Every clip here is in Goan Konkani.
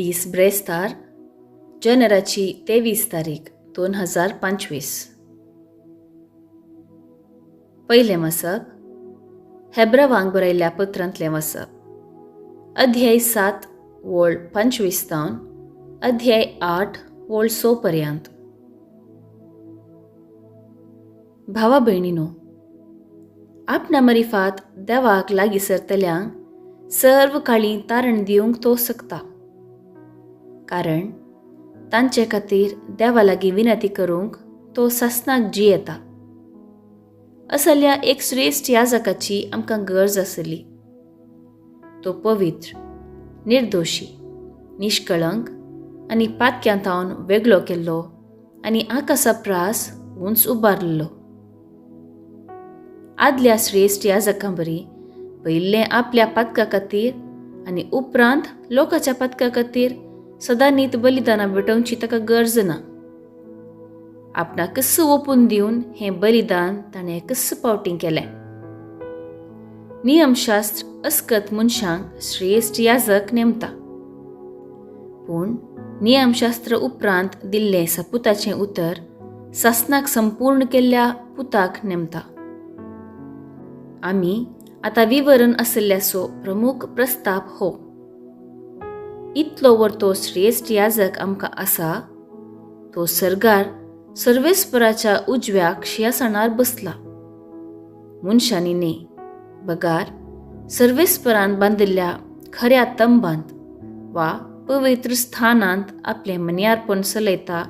दीस ब्रेस्तार जानेराची 23 तारीख 2025. पयलें वाचप हेब्रावांक बरयल्ल्या पत्रांतलें वाचप, अध्याय 7 वळ 25 तावन अध्याय 8 वळ 6 पर्यंत. भावा भयणीनो, आपणा मरिफात देवाक लागीं सरतल्यांक सर्व काळी तारण दिवंक तो शकता, कारण तांचे खातीर देवा लागीं विनंती करूंक तो सासणाक जियेता. असल्या एक श्रेश्ठ याजकाची आमकां गरज आसली. तो पवित्र, निर्दोशी, निष्कळंक आनी पातक्यां थावन वेगळो केल्लो आनी आकाशा प्रास उंच उबारलो. आदल्या श्रेश्ठ याजकां बरी पयिल्लें आपल्या पातका खातीर आनी उपरांत लोकांच्या पातका खातीर सदांनीत बलिदानां भेटोवची ताका गरज ना. आपणाक कस ओपून दिवन हें बलिदान ताणें कस पावटी केलें. नियमशास्त्र अस्कत मनशांक श्रेश्ठ याजक नेमता, पूण नियमशास्त्र उपरांत दिल्लें सपुताचें उतर सासणाक संपूर्ण केल्ल्या पुताक नेमता. आमी आतां विवरण आशिल्ल्याचो प्रमुख प्रस्ताप हो. इतलो वर्तो श्रेश्ठ याजक आमकां आसा, तो सर्गार सर्वेस्पराच्या उजव्या शिंयासनार बसला. मनशांनी न्ही, बगार सर्वेस्परान बांदिल्ल्या खऱ्या तंबांत वा पवित्र स्थानांत आपलें मन्यार्पण चलयता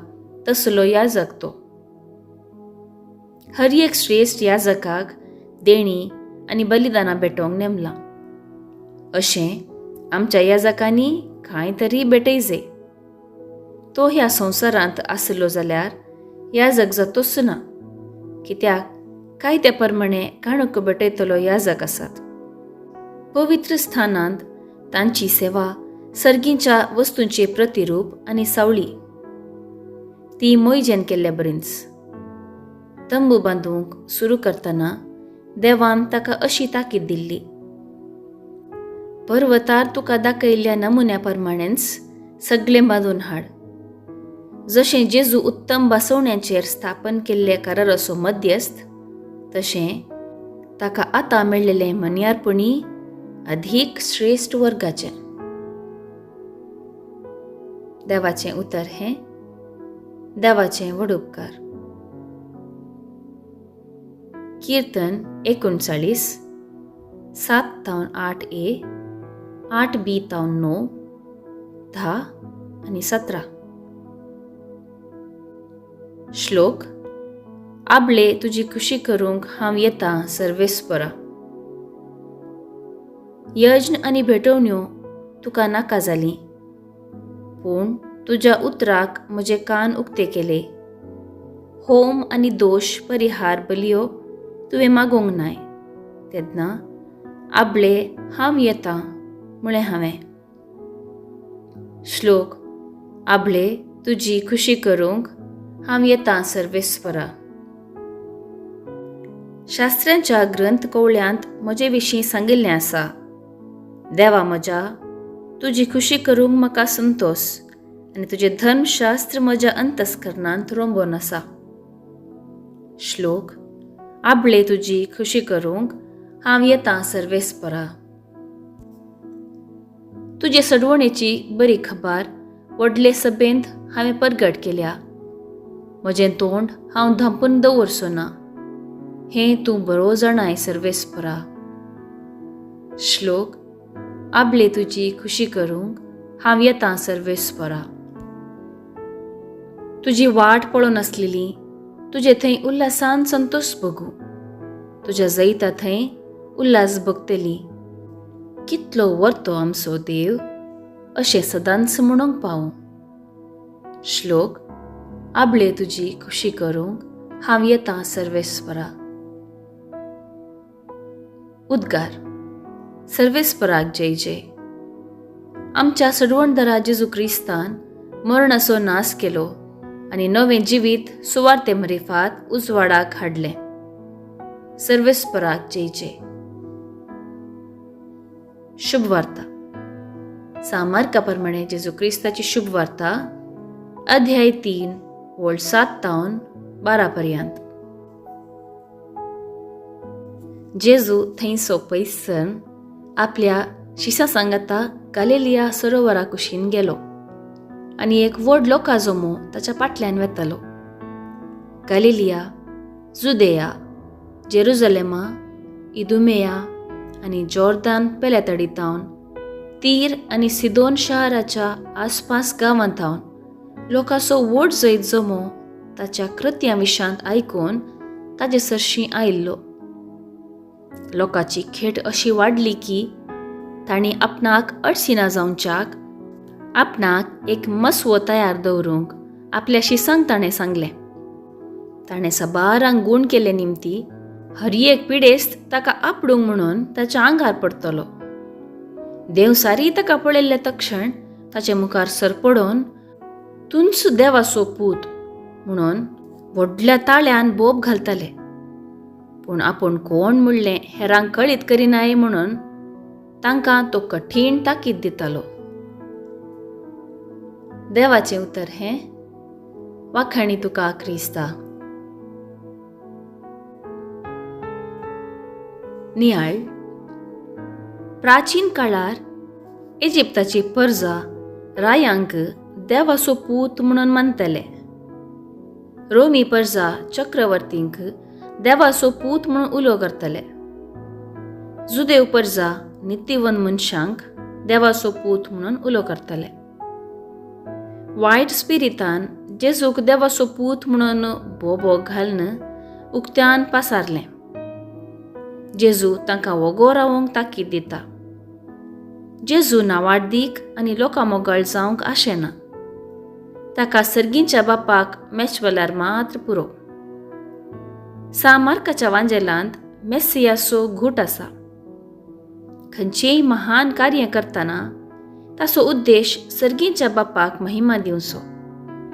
तसलो याजक तो. हर एक श्रेश्ठ याजकाक देणी आनी बलिदानां भेटोवंक नेमलां. अशें आमच्या याजकांनी कांय तरी भेटयजे. तो ह्या संवसारांत आसलो जाल्यार याजक जातोच ना, कित्याक कायद्या प्रमाणे काणूक भेटयतलो याजक आसात. पवित्र स्थानांत तांची सेवा सर्गींच्या वस्तूंचे प्रतिरूप आनी सावळी, ती मोयजेन केल्ल्या बरींच. तंबू बांदूंक सुरू करतना देवान ताका अशी ताकीद दिल्ली, पर्वतार तुका दाखयल्ल्या नमुन्या प्रमाणेच सगळें बांदून हाड. जशें जेजू उत्तम बसवण्याचेर स्थापन केल्ले कराराचो मध्यस्थ, तशें ताका आतां मेळिल्लें मन्यारपणी अधीक श्रेश्ठ वर्गाचें. देवाचें उतर हें देवाचें व्हड उपकार. कीर्तन 39 7 तावन 8 ए, 8 बी तावन 9, 10 आनी 17. श्लोक आबले तुजी खुशी करूंक हांव येता सर्वेस्परा. यज्ञ आनी भेटवण्यो तुका नाका जाली, पूण तुज्या उतराक म्हजे कान उक्ते केले. होम आनी दोश परिहार बलियो तुवें मागूंक नाय, तेन्ना आबले हांव येता म्हळें हांवें. श्लोक आबले तुजी खुशी करूंक हांव येता सर्वेस्परा. शास्त्र्यांच्या ग्रंथ कोवळ्यांत म्हजे विशीं सांगिल्लें आसा, देवा म्हज्या, तुजी खुशी करूंक म्हाका संतोस आनी तुजें धर्मशास्त्र म्हज्या अंतस्करणांत रोंबोन आसा. श्लोक आबले तुजी खुशी करूंक हांव येता सर्वेस्परा. तुजे सडवणेची बरी खबर व्हडले सभेंत हांवें परगट केल्या. म्हजें तोंड हांव धांपून दवरचो ना, हें तूं बरो जाणाय सर्वेस्परा. श्लोक आबले तुजी खुशी करूंक हांव येता सर्वेस्परा. तुजी वाट पळोवन आसलेली तुजे थंय उल्हासान संतोष भोगू, तुज्या जैता थंय उल्हास भोगतली. कितलो वर्तो आमचो देव अशें सदांच म्हणूंक पावूं. श्लोक आबले तुजी खुशी करूंक हांव येता सर्वेस्परा. उद्गार सर्वेस्पराक जय जय. आमच्या सडवणदारा जेजू क्रिस्तान मरणाचो नाश केलो आनी नवें जिवीत सुवार्ते मरिफात उजवाडाक हाडलें. सर्वेस्पराक जय जय. शुभ वार्ता. सामार्का प्रमाणे जेजू क्रिस्ताची शुभ वार्ता, अध्याय 3 वळ 7 तावन 12 पर्यंत. जेजू थंयसो पयसन आपल्या शिसा सांगाता गालिलिया सरोवरा कुशीन गेलो आनी एक व्हड लोका जमो ताच्या फाटल्यान वेतालो. गालिलिया, जुदेया, जेरुजलेमा, इदुमेया आनी जॉर्दान पेल्यातडी तावन तीर आनी सिदोन शहराच्या आसपास गांवांत थावन लोकांचो व्हड जैत जमो ताच्या कृत्यां विशांत आयकून ताजे सरशीं आयिल्लो. लोकांची खेट अशी वाडली की तांणी आपणाक अडसिना जावच्याक आपणाक एक मसवो तयार दवरूंक आपल्या शिसांक ताणें सांगलें. ताणें सबारांक गूण केले निमती हर एक पिडेस्त ताका आपडूंक म्हणून ताच्या आंगार पडटलो. देवसारी ताका पळयल्ले तक्षण ताचे मुखार सरपडोवन तुंच देवाचो पूत म्हणून व्हडल्या ताळ्यान बोब घालताले. पूण आपूण कोण म्हणलें हेरांक कळीत करिनाय म्हणून तांकां तो कठीण ताकीद दितालो. देवाचें उतर हें. वाखाणी तुका क्रिस्ता. नियाळ. प्राचीन काळार इजिप्ताची परजा रायांक देवाचो पूत म्हणून मानतले. रोमी परजा चक्रवर्तींक देवाचो पूत म्हणून उलो करतले. जुदेव परजा नितीवन मनशांक देवाचो पूत म्हणून उलो करतले. वायट स्पिरितान जेजूक देवाचो पूत म्हणून बोबो घालून उक्त्यान पासारलें. जेजू तांकां वोगो रावोंक ताकीद दिता. जेजू नावाडदीक आनी लोकां मोगाळ जावंक आशेना. ताका सर्गींच्या बापाक मेचवल्यार मात्र पुरो. सामार्काच्या वांजेलांत मेसियाचो घूट आसा. खंयचेय महान कार्य करतना ताचो उद्देश सर्गींच्या बापाक महिमा दिवचो,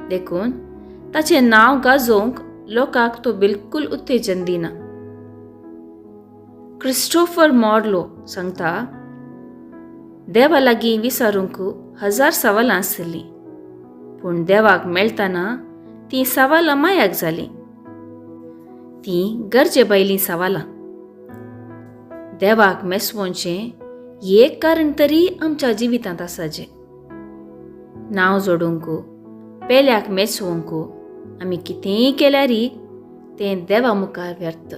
देखून ताचें नांव गाजोवंक लोकांक तो बिलकुल उत्तेजन दिना. क्रिस्टोफर मॉर्लो सांगता, देवा लागीं विचारूंक 1000 सवालां आसलीं, पूण देवाक मेळटना तीं सवालां मायाक जालीं. तीं गरजे भायलीं सवालां. देवाक मेसवोवचें एक कारण तरी आमच्या जिवितांत आसाचें. नांव जोडूंक, पेल्याक मेसवोंक आमी कितेंय केल्यारी तें देवा मुखार व्यर्थ.